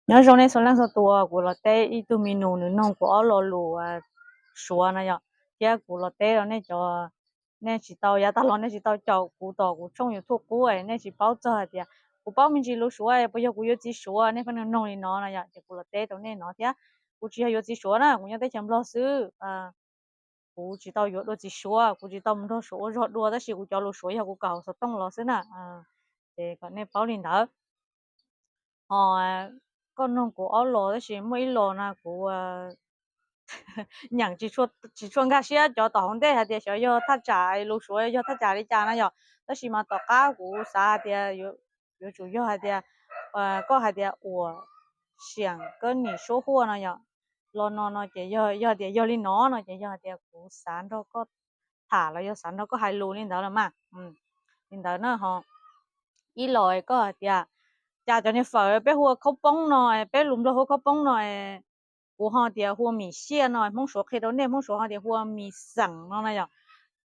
Nyob zoo nej txhua leej txhua tus, kuv los teb ib tug mi nus nws noog kuv ob lo lus Suav no yom, thiab kuv los teb rau nej cov, nej tsis tau, yav tag los nej tsis tau caum kuv tom kuv tshooj YouTube qub, nej tsis paub txog hais tias kuv paub me ntsis lus Suav, puas yog kuv yuav txiv Suav, nej pheej noog li no no yom, ces kuv los teb rau nej no thiab. Kuv tsis yog yuav txiv Suav na, kuv nyob teb chaws Nplog xwb. Kuv tsis tau yuav dua txiv Suav, kuv tsis tau mus nrog Suav ua zog dua, tab sis kuv cov lus Suav yog kuv kawm hauv xov tooj los xwb na. Ces kom nej paub li ntawd. Ho koj noog kuv ob lo, tab sis muaj ib lo na kuv nyeem tsis tshua nkag siab cov tom hauv ntej hais tias xyov yog thaj tsam lus Suav yog thaj tsam li cas na yom, tab sis mas tom qab kuv xav hais tias yuav tsum yog hais tias koj hais tias uas siam kab nim suab huaj no yom, lo no no ces yog, yog tias yog li no no ces yog hais tias kuv xav nrog koj tham los yog xav nrog koj hais lus li ntawd los mas. Li ntawd na ho, ib los koj hais tias cas cov niag fawm peb hu ua khaub poob no, peb lus Nplog hu ua khaub poob no, kuv ho tias hu ua mim siaj no, Hmoob Suav qhia rau nej Hmoob Suav ho tias hu ua mì xẳng no na yom.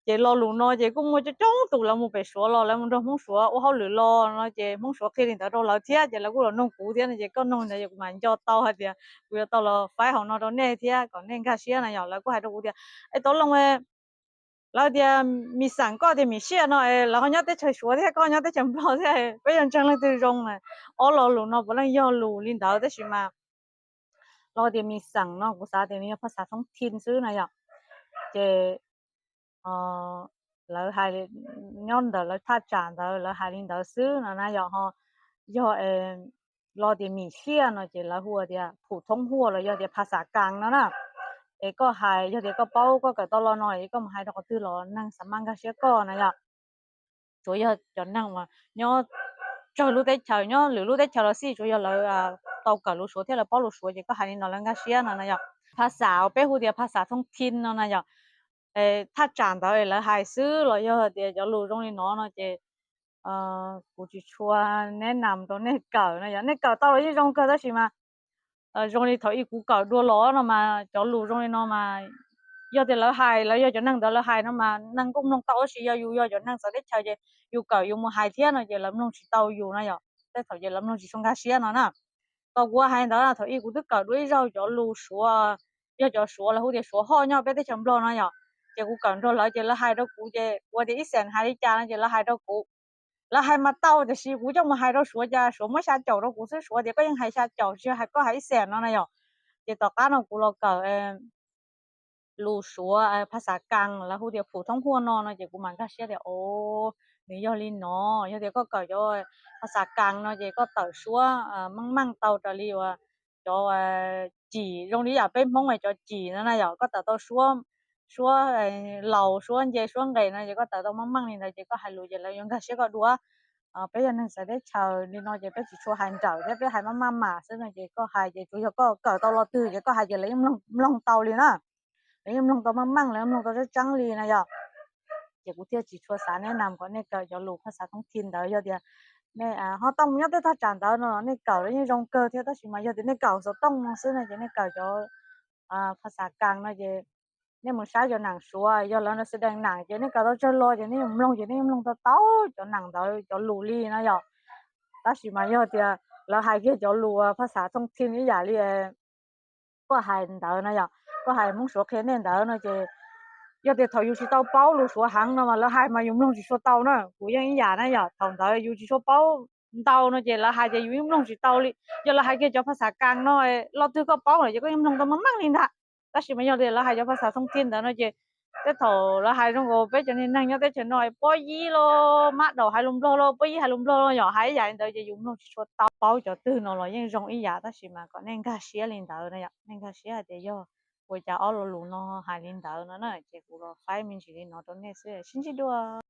Ces lo lus no ces kuj muaj coob coob tus lawv mus pem Suav los lawv mus nrog Hmoob Suav ua hauj lwm los no ces Hmoob Suav qhia li ntawd rau lawv thiab ces lawv kuj los noog kuv thiab no ces koj noog ntawd ces kuv mam nco tau hais tias kuv yuav tau los faib hauv no rau nej thiab kom nej nkag siab na yom. Lawv kuj hais rau kuv tias, es tau loo, lawv tias mì xẳng, koj tias mì siaj no, lawv ho nyob teb chaws Suav thiab koj nyob teb chaws Nplog thiab, peb yog ntseeg leej twg zoo na? Ob lo lus no puav leej yog lus li ntawd tab sis mas lo tias mì xẳng no kuv xav tias nws yog phas xav thoob thi xwb na yom. Ces lawv hais, nyob ntawm lawv thaj tsam ntawd lawv hais li ntawd xwb no na yom. Ho yog lo tias mì siaj no ces lawv hu tias phum thoob huaj los yog tias phas xav kas no na. Es koj hais, yog tias koj paub, koj kawm tau lo no es koj mus hais rau qhov twg los neeg xav maj nkag siab koj na yom. Tsuav yog cov neeg uas nyob tsawg lub teb chaws, nyob lwm lub teb chaws los xij, tsuav yog lawv tau kawm lus Suav thiab lawv paub lus Suav ces koj hais li no lawv nkag siab no na yom. Phas xav uas peb hu tias phas xav thoob thi no na yom, thaj tsam ntawd lawv hais xwb los yog tias cov lus zoo li no no ces kuv tsis tshua neb nam rau nej kawm no yom. Nej kawm tau los yeej zoo kawg tab sis mas zoo li thaum ub kuv kawm dua los no mas cov lus zoo li no mas yog tias lawv hais, lawv yog cov neeg ntawd lawv hais no mas neeg kuj mloog tau tab sis yog yus yog cov neeg txawv teb chaws ces yus kawm yus mus hais thiab no ces lawv mloog tsis tau yus na yom. Tej thaum ces lawv mloog tsis tshua nkag siab no na. Tau kuv hais ntawd thaum ub kuv twb kawm dua ib zaug cov lus Suav, yog cov Suav lawv hu tias Suav hoj nyob peb teb chaws Nplog no yom. Ces kuv kawm nrog lawv ces lawv hais rau kuv ces kuv tias ib xees hais li cas no ces lawv hais rau kuv. Lawv hais mas tau tiam sis kuv coj mus hais rau Suav cas Suav muab xya caum rau kuv xwb, Suav tias koj yeej hais xya caum tsis hais koj hais ib xees no na yom. Ces tom qab no kuv los kawm lus Suav phas xav kas lawv hu tias phum thoob huaj no no ces kuv mam nkag siab tias o, nws yog li no. Yog tias koj kawm cov phas xav kas no ces koj tawm suab meej meej tau raws li uas cov cim zoo li yam peb Hmoob cov cim no na yom, koj tawm tau suab, suab laus suab nce suab nqes no ces koj tawm tau meej meej li ntawd ces koj hais lus ces lawv yuav nkag siab koj dua. Peb yog neeg txawv teb chaws li no ces peb tsis tshua hais nrawm thiab peb hais maj maj mam xwb no ces koj hais ces tsuas yog koj kawm tau lo twg ces koj hais ces lawv yeej mloog tau li na. Lawv yeej mloog tau meej meej, lawv yeej mloog tau tseeb tseeb li na yom. Ces kuv thiaj tsis tshua xav neb nam kom nej kawm cov lus phas xav thoob thi ntawd. Yog tias nej ho tau mus nyob tej thaj tsam ntawd no nej kawm los yeej zoo kawg thiab tab sis mas yog tias nej kawm xov tooj no xwb no ces nej kawm cov phas xav kas no ces nej mus saib cov nam Suav yog lawv na xwb dees nam ces nej kawm tau tsawg lo ces nej yeej mloog ces nej yeej mloog tau tau cov nam ntawd cov lus li no yom. Tab sis mas yog tias lawv hais kiag cov lus phas xav thoob thi ib yam li koj hais ntawd no yom, koj hais Hmoob Suav qhia nej ntawd no ces yog tias thaum yus tsis tau paub lus Suav heev no mas lawv hais mas yus mloog tsis tshua tau na. Kuv yeej ib yam na yom, thaum ntawd yus tsis tshua paub ntau no ces lawv hais ces yus yeej mloog tsis tau li. Yog lawv hais kiag cov phas xav kas no, lo twg koj paub lawm ces koj yeej mloog tau meej meej li ntag. Tab sis mas yog tias lawv hais cov phas xav thoob thi ntawd no ces tej thaum lawv hais zoo nkaus peb cov niag neeg nyob teb chaws no pob yib los mab daum hais lus Nplog los pob yib hais lus Nplog los yom, hais ib yam li ntawd ces yus mloog tsis tshua tau. Paub cov twg no los yeej zoo ib yam tab sis mas kom nej nkag siab li ntawd no yom, nej nkag siab hais tias yog ua cas ob lo lus no hais li ntawd no na ces kuv los faib me ntsis li no rau nej xwb, sib ntsib dua.